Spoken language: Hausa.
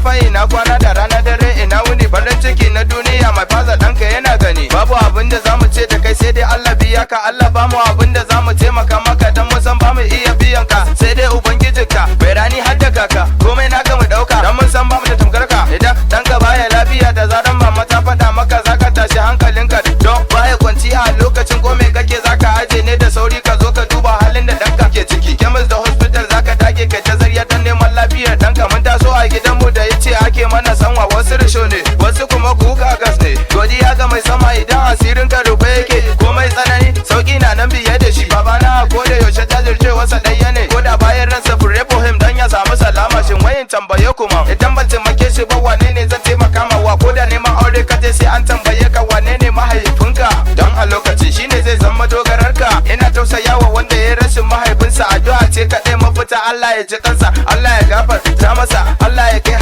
safe ina kwana, da rana, dare ina wuni. Farin ciki na duniya mai faza ɗanka yana gani. Babu abin da zamu ce da kai sai dai Allah biya ka. Allah ba mu abin da zamu taimaka maka, dan mun san ba mu iya biyan ka, sai dai ubangijinka bai rani har da kaka. Komai naka mu dauka, dan mun san ba mu da tamkar ka. Idan ɗanka baya lafiya, da zaran mama ta faɗa maka, zaka tashi hankalinka don baya kwanciya a lokacin. Komai kake zaka aje ne da sauri ka zo ka duba halin da ɗanka ke ciki. Kemis da hospital zaka dage kai ta zarya don neman lafiyar ɗanka. Mun taso a gidanmu da yace ake mana sanwa, wasu risho ne, wasu kuma kuka gas ne. Godiya ga mai sama, idan asirin ka rufe yake, komai tsanani sauki na nan biye da shi. Babana a koda yaushe jajircewarsa ɗaya ne, ko da bayan ransa, pray for him dan ya samu salama. Shin wayin tambaye kuma, idan ban taimake shi ba, wane ne zan taimaka ma wa? Ko da neman aure ka je, sai an tambaye ka wane ne mahaifinka, don a lokacin shine zai zama dogararka. Ina tausayawa wanda ya rashin mahaifinsa. Addu'a ce kaɗai mafita. Allah ya ji kansa, Allah ya gafarta masa, Allah ya kai